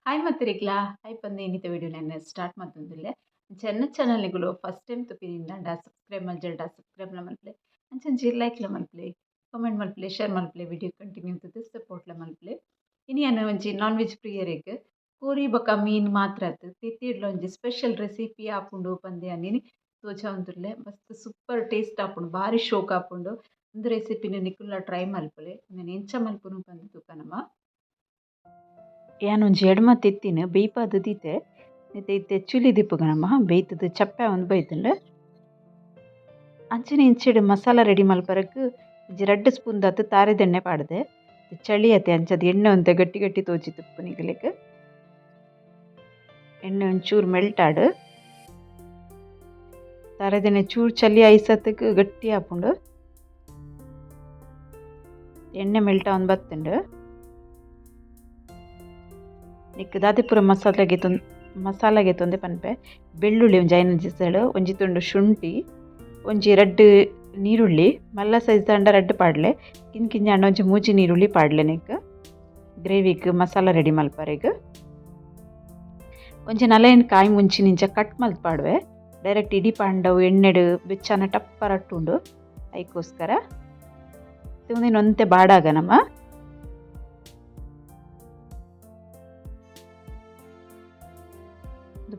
Hi ಮತ್ತರಿಗ್ಲಾ hi ಪಂದೆ ಇನ್ನಿತ video ನಾನು ಸ್ಟಾರ್ಟ್ ಮತ್ತೊಂದಿಲ್ಲ. ಚೆನ್ನ ಚಾನಲ್ಗಳು ಫಸ್ಟ್ ಟೈಮ್ ತುಪ್ಪಿನಿಂದ ಸಬ್ಸ್ಕ್ರೈಬ್ ಮಲ್ಜಲ್ಡ ಸಬ್ಸ್ಕ್ರೈಬ್ ಮಲ್ಪಲೆ, ಅಂಚಂಚಿ ಲೈಕ್ಲ ಮಲ್ಪಲೆ, ಕಮೆಂಟ್ ಮಲ್ಪಲೆ, ಶೇರ್ ಮಲ್ಪಲೆ, ವಿಡಿಯೋ ಕಂಟಿನ್ಯೂ ಸಪೋರ್ಟ್ಲ ಮಲ್ಪಲೆ. ಇನಿ ಯಾನ್ ಒಂಜಿ ನಾನ್ ವೆಜ್ ಪ್ರಿಯರೆಗ್ ಕೋರಿ ಬೊಕ ಮೀನ್ ಮಾತ್ರ ಅತ್ತ್ ತೆತ್ತಿಡ್ಲ ಒಂಜಿ ಸ್ಪೆಷಲ್ ರೆಸಿಪಿ ಆಪುಂಡು ಪಂದ್ ಯಾನ್ ತೋಜಾವೊಂದುಲ್ಲೆ. ಮಸ್ತ್ ಸೂಪರ್ ಟೇಸ್ಟ್ ಆಪುಂಡು, ಬಾರಿ ಶೋಕ್ ಆಪುಂಡು. ಉಂದು ರೆಸಿಪಿನ್ ನಿಕುಲ್ಲ ಟ್ರೈ ಮಲ್ಪಲೆ. ಉಂದೆನ್ ಎಂಚ ಮಲ್ಪುನು ಪಂದ್ ತೂಕ ನಮ. ಯಾನ್ ಒಂಜಿ ಎಡ್ಮ ತೆತ್ತಿನ್ ಬೇಯ್ಪಾದ್ ದೀತೆ. ಇತ್ತೆ ಇತ್ತೆ ಚುಲಿ ದೀಪುಗ ನಮ ಬೇಯ್ತುದು ಚಪ್ಪೆ ಆವೊಂದು ಬೈದುಂಡು. ಅಂಚನೆ ಇಂಚಿಡ್ ಮಸಾಲ ರೆಡಿ ಮಲ್ಪರೆಗ್ ಒಂಜಿ ರಡ್ಡ್ ಸ್ಪೂನ್ ದಾತ್ ತಾರೆದೆಣ್ಣೆ ಪಾಡ್ದೆ. ಚಳಿ ಅತೆ ಅಂಚಾದ್ ಎಣ್ಣೆ ಒಂತೆ ಗಟ್ಟಿ ಗಟ್ಟಿ ತೋಜಿದುಪ್ಪು ನಿಗಲೆಗ್. ಎಣ್ಣೆ ಒಂಚೂರು ಮೆಲ್ಟ್ ಆಡ್. ತಾರೆದೆಣ್ಣೆ ಚೂರು ಚಳಿ ಐಸತ್ಗ್ ಗಟ್ಟಿ ಆಪುಂಡು. ಎಣ್ಣೆ ಮೆಲ್ಟ್ ಆವೊಂದು ಬತ್ತುಂಡು. ನಿಕ್ಕ್ ದಾದೆ ಪೂರ ಮಸಾಲೆ ಗೆತೊಂದೆ ಪನ್ಪೆ. ಬೆಳ್ಳುಳ್ಳಿ ಒಂಜಿ ಐನ್ ಜಿಸಳು, ಒಂಜಿ ತುಂಡು ಶುಂಠಿ, ಒಂಜಿ ರಡ್ಡ್ ನೀರುಳ್ಳಿ, ಮಲ್ಲ ಸೈಜ್ ದಂಡ ರಡ್ಡ್ ಪಾಡ್ಲೆ, ಕಿನ್ನ ಕಿನ್ನ ಆಂಡ ಒಂಜಿ ಮೂಜಿ ನೀರುಳ್ಳಿ ಪಾಡ್ಲೆ. ನಿಕ್ಕ್ ಗ್ರೇವಿಗ್ ಮಸಾಲ ರೆಡಿ ಮಲ್ಪರೆಗ್ ಒಂಜಿ ನಲೆನ್ ಕಾಯಿ ಮುಂಚಿ ನಿಂಚ ಕಟ್ ಮಲ್ತ್ ಪಾಡುವೆ. ಡೈರೆಕ್ಟ್ ಇಡೀ ಪಾಂಡವು ಎಣ್ಣೆಡ್ ಬೆಚ್ಚನ ಟಪ್ಪ ರಟ್ಟುಂಡು, ಐಕೋಸ್ಕರ ಉಂದೆನ್ ಒಂತೆ ಬಾಡಾಗ ನಮ.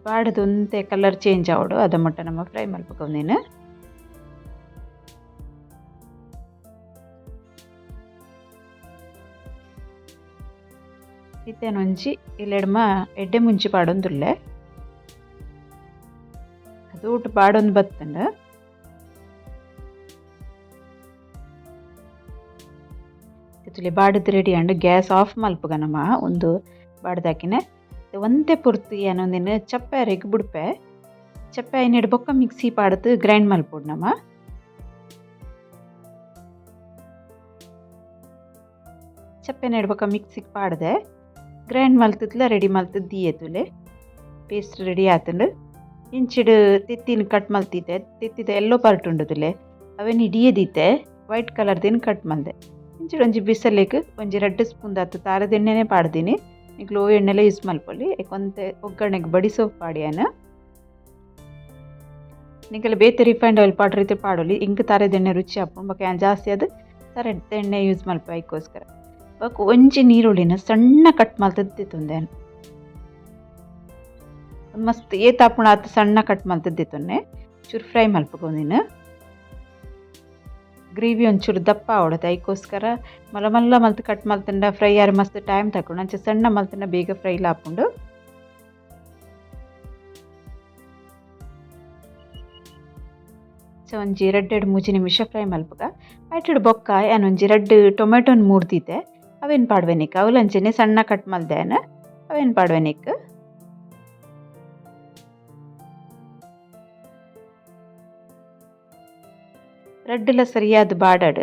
ಬಾಡದ್ ಒಂತೆ ಕಲರ್ ಚೇಂಜ್ ಆವೊಡು, ಅದ ಮುಟ್ಟ ನಮ ಫ್ರೈ ಮಲ್ಪುಗ ಉಂದೆನ್. ಇತ್ತೆ ಒಂಜಿ ಇಲೆಡ್ಮ ಎಡ್ಡೆ ಮುಂಚಿ ಪಾಡೊಂದುಲ್ಲೆ. ಅದು ಬಾಡೊಂದು ಬತ್ತುಂಡು. ತುಲೆ ಬಾಡದ್ ready and gas off ಮಲ್ಪುಗ ನಮ. ಉಂದು ಬಾಡ್ದಾಕಿನ ಒಂತೆ ಪೊರ್ತು ಯಾನ್ ಉಂದೆನ್ ಚಪ್ಪೆ ಅರೆಗ್ ಬುಡ್ಪೆ. ಚಪ್ಪೆ ಆಯಿನೆಡ್ ಬೊಕ್ಕ ಮಿಕ್ಸಿ ಪಾಡ್ದ್ ಗ್ರೈಂಡ್ ಮಲ್ಪೊಡು ನಮ. ಚಪ್ಪೆನೆಡ್ ಬೊಕ್ಕ ಮಿಕ್ಸಿಗ್ ಪಾಡ್ದೆ ಗ್ರೈಂಡ್ ಮಲ್ತುದ್ಲ ರೆಡಿ ಮಲ್ತುದ್ ದೀಯೆ ತೂಲೆ. Paste ready ಆತುಂಡು. ಇಂಚಿಡ್ ತೆತ್ತಿನ್ ಕಟ್ ಮಲ್ತಿತ್ತೆ. ತೆತ್ತಿದ ಎಲ್ಲೋ ಪಾರ್ಟ್ ಉಂಡು ತೂಲೆ, ಅವೆನ್ ಇಡಿಯೇ ದೀತೆ. ವೈಟ್ ಕಲರ್ ದೇನ್ ಕಟ್ ಮಲ್ದೆ. ಇಂಚಿಡ್ ಒಂಜಿ ಬಿಸಲೆಗ್ ಒಂಜಿ ರಡ್ಡ್ ಸ್ಪೂನ್ ದಾತ್ ತಾರೆದೆಣ್ಣೆನೆ ಪಾಡ್ದಿನಿ. ನಿಕ್ಲು ಒವ್ ಎಣ್ಣೆಲ ಯೂಸ್ ಮಲ್ಪೊಲಿ. ಒಂತೆ ಒಗ್ಗರಣೆಗ್ ಬಡಿ ಸೊಪ್ಪು ಪಾಡ್ಯಾನ. ನಿಕಲ್ ಬೇತೆ ರಿಫೈನ್ಡ್ ಆಯಿಲ್ ಪಾಡ್ರೆ ಇತ್ತೆ ಪಾಡೊಲಿ. ಇಂಕ್ ತಾರೆದೆಣ್ಣೆ ರುಚಿ ಆಪುಂಡು. ಬೊಕ ಯಾನ್ ಜಾಸ್ತಿ ಆದ್ ತಾರೆದ ಎಣ್ಣೆ ಯೂಸ್ ಮಲ್ಪುವೆ ಐಕೋಸ್ಕರ. ಬೊಕ ಒಂಜಿ ನೀರುಳ್ಳಿನ ಸಣ್ಣ ಕಟ್ ಮಲ್ತುದು ದೆತೊಂದೆ ಯಾನ್. ಮಸ್ತ್ ಏತ್ ಆಪುಂಡು ಆತ್ ಸಣ್ಣ ಕಟ್ ಮಲ್ತುದು ದೆತೊನ್ನೆ. ಚೂರು ಫ್ರೈ ಮಲ್ಪುಗ ಉಂದೆನ್. ಗ್ರೇವಿ ಒಂಚೂರು ದಪ್ಪ ಆವೊಡತೆ, ಐಕೋಸ್ಕರ ಮಲ್ಲ ಮಲ್ಲ ಮಲ್ತ್ ಕಟ್ ಮಲ್ತುಂಡ ಫ್ರೈ ಆರೆ ಮಸ್ತ್ ಟೈಮ್ ತಗೊಂಡು, ಅಂಚ ಸಣ್ಣ ಮಲ್ತುಂಡ ಬೇಗ ಫ್ರೈ ಆಪುಂಡು. ಒಂಜಿ ರಡ್ಡ್ ಮೂಜಿ ನಿಮಿಷ ಫ್ರೈ ಮಲ್ಪುಗ. ಐಟೆಡ್ ಬೊಕ್ಕ ಯಾನ್ ಒಂಜಿ ರಡ್ಡ್ ಟೊಮೆಟೊನ್ ಮೂರ್ದಿತ್ತೆ, ಅವೆನ್ ಪಾಡ್ವೆ ನಿಕ್ಕ್. ಅವುಲು ಅಂಚನೆ ಸಣ್ಣ ಕಟ್ ಮಲ್ದೆ ಯಾನ್, ಅವೆನ್ ಪಾಡ್ವೆ ನಿಕ್ಕ್. ರಡ್ಡ್ಲ ಸರಿಯಾದ್ ಬಾಡಡ್.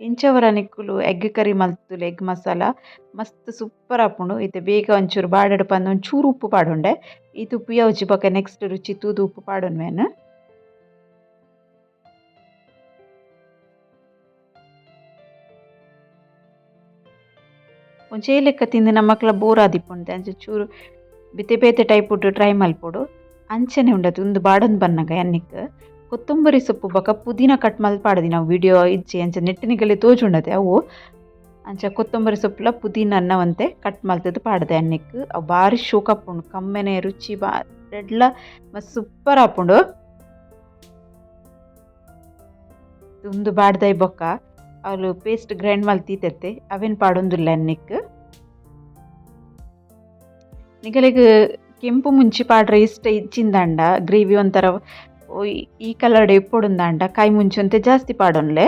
ಇಂಚವರ ನಿಕುಲು ಎಗ್ ಕರಿ ಮಲ್ತುಲೆ, ಎಗ್ ಮಸಾಲ ಮಸ್ತ್ ಸೂಪರ್ ಆಪುಂಡು. ಇತ್ತೆ ಬೇಗ ಒಂಚೂರು ಬಾಡಡ್ ಪಂದ್ ಒಂಚೂರು ಉಪ್ಪು ಪಾಡೊಂಡೆ. ಈತ್ ಉಪ್ಪು ಯಾವುಜಿ, ಬೊಕ ನೆಕ್ಸ್ಟ್ ರುಚಿ ತೂದು ಉಪ್ಪು ಪಾಡೊನ್ವೆ ಯಾನ್. ಒಂಜೇ ಲೆಕ್ಕ ತಿಂದ್ ನಮಕ್ಲ ಬೋರ್ ಆದಿಪ್ಪುಂಡು, ಅಂಚ ಚೂರು ಬೇತೆ ಬೇತೆ ಟೈಪ್ ಟ್ರೈ ಮಲ್ಪೊಡು. ಅಂಚನೆ ಉಂಡತೆ ಉಂದು ಬಾಡೊಂದು ಬನ್ನಗ ಯಾನ್ ಕೊತ್ತಂಬರಿ ಸೊಪ್ಪು ಬೊಕ ಪುದೀನ ಕಟ್ ಮಲ್ತ್ ಪಾಡ್ದಿನ. ವಿಡಿಯೋ ಇಜ್ಜಿ, ಅಂಚ ನೆಟ್ಟ್ ನಿಗಲೆ ತೋಜುಂಡತೆ ಅವು. ಅಂಚ ಕೊತ್ತಂಬರಿ ಸೊಪ್ಪುಲ ಪುದೀನನ್ನ ಒಂತೆ ಕಟ್ ಮಲ್ತುದು ಪಾಡ್ದೆ ಯಾನ್. ಅವು ಬಾರಿ ಶೋಕ್ ಆಪುಂಡು, ಕಮ್ಮೆನೆ ರುಚಿ ರಡ್ಲ ಮಸ್ತ್ ಸೂಪರ್ ಆಪುಂಡು. ಉಂದು ಬಾಡ್ದೈ ಬೊಕ್ಕ ಅವುಲು ಪೇಸ್ಟ್ ಗ್ರೈಂಡ್ ಮಲ್ತಿತ್ತೆ, ಅವೆನ್ ಪಾಡೊಂದುಲ್ಲೆ ಯಾನ್. ನಿಗಲೆಗ್ ಕೆಂಪು ಮುಂಚಿ ಪಾಡ್ರೆ ಇಷ್ಟ ಇಜ್ಜಿಂದಾಂಡ, ಗ್ರೇವಿ ಒಂಥರ ಈ ಕಲರ್ಡ್ ಇಪ್ಪೊಡುಂದಾಂಡ ಕಾಯಿ ಮುಂಚಿ ಒಂತೆ ಜಾಸ್ತಿ ಪಾಡೊನ್ಲೆ.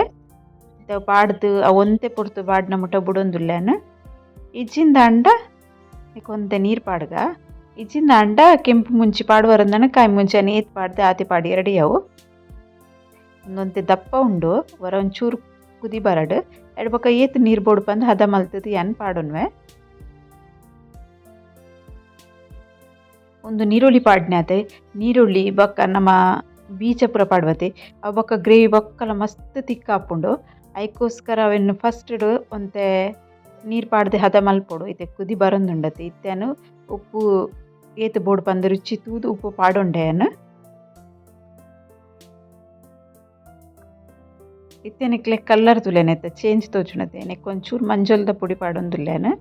ಪಾಡ್ದು ಅವು ಒಂತೆ ಪೊರ್ತು ಬಾಡ್ನ ಮುಟ್ಟ ಬುಡೊಂದುಲ್ಲೆ ಯಾನ್. ಇಜ್ಜಿಂದಾಂಡ ಒಂತೆ ನೀರು ಪಾಡ್ಗ. ಇಜ್ಜಿಂದಾಂಡ ಕೆಂಪು ಮುಂಚಿ ಪಾಡುವರಂದಾಂಡ ಕಾಯಿ ಮುಂಚಿ ಏತ್ ಪಾಡ್ದೆ ಆತೆ ಪಾಡಿ ರೆಡಿ ಅವು. ಒಂದೊಂತೆ ದಪ್ಪ ಉಂಡು, ಒರ ಒಂಚೂರು ಕುದಿ ಬರಡ್. ಎಡ್ ಬೊಕ ಏತ್ ನೀರು ಬೋಡು ಪಂದ್ ಹದ ಮಲ್ತುದು ಯಾನ್ ಪಾಡೊನ್ವೆ. ಉಂದು ನೀರುಳ್ಳಿ ಪಾಡ್ನೆ, ನೀರುಳ್ಳಿ ಬೊಕ್ಕ ನಮ ಬೀಜ ಪೂರ ಪಾಡ್ವತೆ, ಅವು ಬೊಕ್ಕ ಗ್ರೇವಿ ಬೊಕ್ಕಲ ಮಸ್ತ್ ತಿಕ್ ಆಪುಂಡು. ಐಕೋಸ್ಕರ ಅವೆನ್ ಫಸ್ಟ್ ಒಂತೆ ನೀರು ಪಾಡ್ದ್ ಹದ ಮಲ್ಪೊಡು. ಇತ್ತೆ ಕುದಿ ಬರೊಂದುಂಡತೆ ಇತ್ತೆನು ಉಪ್ಪು ಏತ್ ಬೋಡು ಪಂದ್ ರುಚಿ ತೂದು ಉಪ್ಪು ಪಾಡೊಂಡೆ ಯಾನ್. ಇತ್ತೆ ನಿಕ್ಲೆ ಕಲರ್ ತೂಲೆನೆ ಇತ್ತೆ ಚೇಂಜ್ ತೋಜುಂಡತೆ ನೆಕ್ಕ್ ಒಂಚೂರು ಮಂಜೊಲ್ದ ಪೊಡಿ ಪಾಡೊಂದುಲ್ಲೆನ್.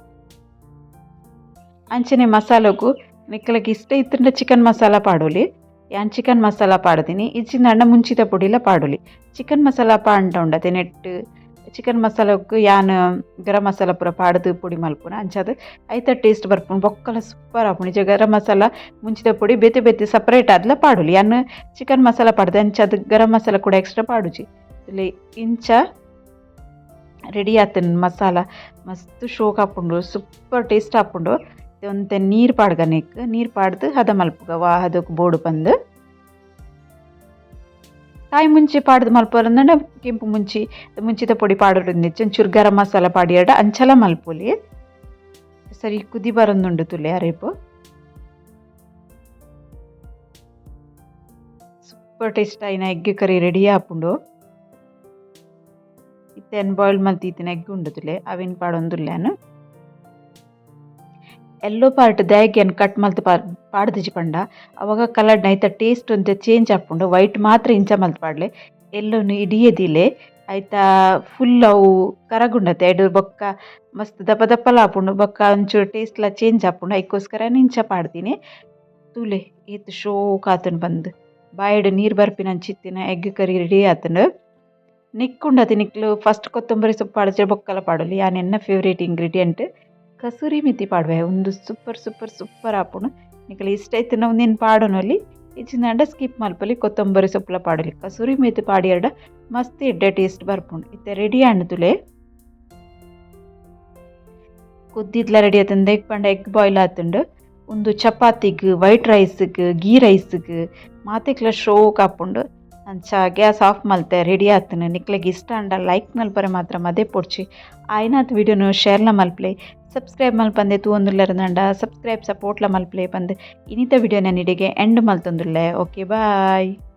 ಅಂಚನೆ ಮಸಾಲಗು ನಿಕ್ಲೆಗ್ ಇಷ್ಟ ಇತ್ತುಂಡ ಚಿಕನ್ ಮಸಾಲ ಪಾಡೊಲಿ. ಯಾನ್ ಚಿಕನ್ ಮಸಾಲ ಪಾಡ್ದಿನಿ. ಇಜ್ಜಿಂದಾಂಡ ಮುಂಚಿದ ಪೊಡಿಲ ಪಾಡೊಲಿ. ಚಿಕನ್ ಮಸಾಲ ಪಾಂಡ ಉಂಡತೆ ನೆಟ್ಟ್ ಚಿಕನ್ ಮಸಾಲಗ್ ಯಾನ್ ಗರಂ ಮಸಾಲ ಪೂರ ಪಾಡ್ದ್ ಪೊಡಿ ಮಲ್ಪುನ ಅಂಚಾದ್ ಐತ ಟೇಸ್ಟ್ ಬರ್ಪುಂಡು ಬೊಕ್ಕಲ ಸೂಪರ್ ಆಪುಂಡು. ಇಜ್ಜ ಗರಂ ಮಸಾಲ ಮುಂಚಿದ ಪೊಡಿ ಬೇತೆ ಬೇತೆ ಸಪರೇಟ್ ಆದ್ಲ ಪಾಡೊಲಿ. ಯಾನ್ ಚಿಕನ್ ಮಸಾಲ ಪಾಡ್ದೆ ಅಂಚಾದ್ ಗರಂ ಮಸಾಲ ಕೂಡ ಎಕ್ಸ್ಟ್ರಾ ಪಾಡುಜಿ. ಇಂಚ ರೆಡಿ ಆತುಂಡು ಮಸಾಲ ಮಸ್ತ್ ಶೋಕ್ ಆಪುಂಡು ಸೂಪರ್ ಟೇಸ್ಟ್ ಆಪುಂಡು. ಒಂತೆ ನೀರು ಪಾಡ್ಗ ನೆಕ್ಕ್ ನೀರು ಪಾಡ್ದ್ ಹದ ಮಲ್ಪುಗ ವಾ ಹದಕ್ ಬೋಡು ಪಂದ್. ಕಾಯಿ ಮುಂಚಿ ಪಾಡ್ದ್ ಮಲ್ಪೊರಂದಂಡ ಕೆಂಪು ಮುಂಚಿ ಮುಂಚಿದ ಪೊಡಿ ಪಾಡೊಡು ಒಂಚೂರು ಗರಂ ಮಸಾಲ ಪಾಡಿಯಡ ಅಂಚಲ ಮಲ್ಪೊಲಿ. ಸರಿ ಕುದಿ ಬರೊಂದುಂಡು ತುಲೆ ಅರೇಪು. ಸೂಪರ್ ಟೇಸ್ಟ್ ಆಯಿನ egg curry ready ಆಪುಂಡು. ಇತ್ತೆ ಬಾಯ್ಲ್ ಮಲ್ತಿತ್ತಿನ ಎಗ್ ಉಂಡು ತುಲೆ ಅವೆನ್ ಪಾಡೊಂದುಲ್ಲೆನ್. ಎಲ್ಲೋ ಪಾರ್ಟ್ ದಾಯೆಗ್ ಯಾನ್ ಕಟ್ ಮಲ್ತ್ ಪಾಡ್ದಿಜಿ ಪಂಡ ಅವಾಗ ಕಲರ್ಡ್ ಐತ ಟೇಸ್ಟ್ ಒಂತೆ ಚೇಂಜ್ ಆಪುಂಡು. ವೈಟ್ ಮಾತ್ರ ಇಂಚ ಮಲ್ತ್ ಪಾಡ್ಲೆ ಎಲ್ಲೋನು ಇಡಿಯೇ ದೀಲೆ ಐತ ಫುಲ್ ಅವು ಕರಗುಂಡತೆ ಐಡ್ ಬೊಕ್ಕ ಮಸ್ತ್ ದಪ್ಪ ದಪ್ಪಲ ಆಪುಂಡು ಬೊಕ್ಕ ಒಂಚೂರು ಟೇಸ್ಟ್ಲ ಚೇಂಜ್ ಆಪುಂಡು. ಐಕೋಸ್ಕರ ಇಂಚ ಪಾಡ್ದಿನಿ. ತೂಲೆ ಏತ್ ಶೋಕ್ ಆತುಂಡು ಪಂದ್ ಬಾಯಿಡ್ ನೀರು ಬರ್ಪಿನಂಚಿತ್ತಿನ egg curry ready ಆತುಂಡು. ನಿಕ್ಕುಂಡತೆ ನಿಕ್ಲು ಫಸ್ಟ್ ಕೊತ್ತಂಬರಿ ಸೊಪ್ಪು ಪಾಡ್ಜೆ ಬೊಕ್ಕಲ ಪಾಡೊಲಿ. ಯಾನ್ ಎನ್ನ ಫೇವ್ರೇಟ್ ಇಂಗ್ರೀಡಿಯೆಂಟ್ ಕಸೂರಿ ಮೆಥಿ ಪಾಡುವೆ. ಉಂದು super super super ಆಪುಂಡು. ನಿಕುಲು ಇಷ್ಟ ಇತ್ತಿನ ಉಂದೆನ್ ಪಾಡೊನೊಲಿ ಇಜ್ಜಿಂದಾಂಡ ಸ್ಕಿಪ್ ಮಲ್ಪೊಲಿ ಕೊತ್ತಂಬರಿ ಸೊಪ್ಪುಲ ಪಾಡೊಲಿ. ಕಸೂರಿ ಮೆಥಿ ಪಾಡಿಯರ್ಡ ಮಸ್ತ್ ಎಡ್ಡೆ ಟೇಸ್ಟ್ ಬರ್ಪುಂಡು. ಇತ್ತೆ ರೆಡಿ ಆಂಡ್ ತುಲೆ. ಕುದ್ದಿದ್ಲ ರೆಡಿ ಆತುಂಡು. ಎಗ್ ಪಂಡ ಎಗ್ ಬಾಯ್ಲ್ ಆತುಂಡು. ಉಂದು ಚಪಾತಿಗ್ ವೈಟ್ ರೈಸ್ಗ್ ಗೀ ರೈಸ್ಗ್ ಮಾತೆಕ್ಲ ಶೋಕ್ ಆಪುಂಡು. ಅಂಚ ಗ್ಯಾಸ್ ಆಫ್ ಮಲ್ತೆ ರೆಡಿ ಆತುಂಡು. ನಿಕ್ಲೆಗ್ ಇಷ್ಟ ಆಂಡ ಲೈಕ್ ಮಲ್ಪರೆ ಮಾತ್ರ ಮದೆ ಪೊಡ್ಚಿ. ಆಯಿನಾತ್ ವಿಡಿಯೋನು ಶೇರ್ಲ ಮಲ್ಪಲೆ. ಸಬ್ಸ್ಕ್ರೈಬ್ ಮಲ್ಪಂದೆ ತೂವೊಂದುಲ್ಲೆರ್ ಸಬ್ಸ್ಕ್ರೈಬ್ ಸಪೋರ್ಟ್ಲ ಮಲ್ಪಲೆ ಪಂದ್ ಇನಿತ ವಿಡಿಯೋನ ನಿಡೆಗೆ ಎಂಡ್ ಮಲ್ತೊಂದುಲ್ಲೆ. Okay bye.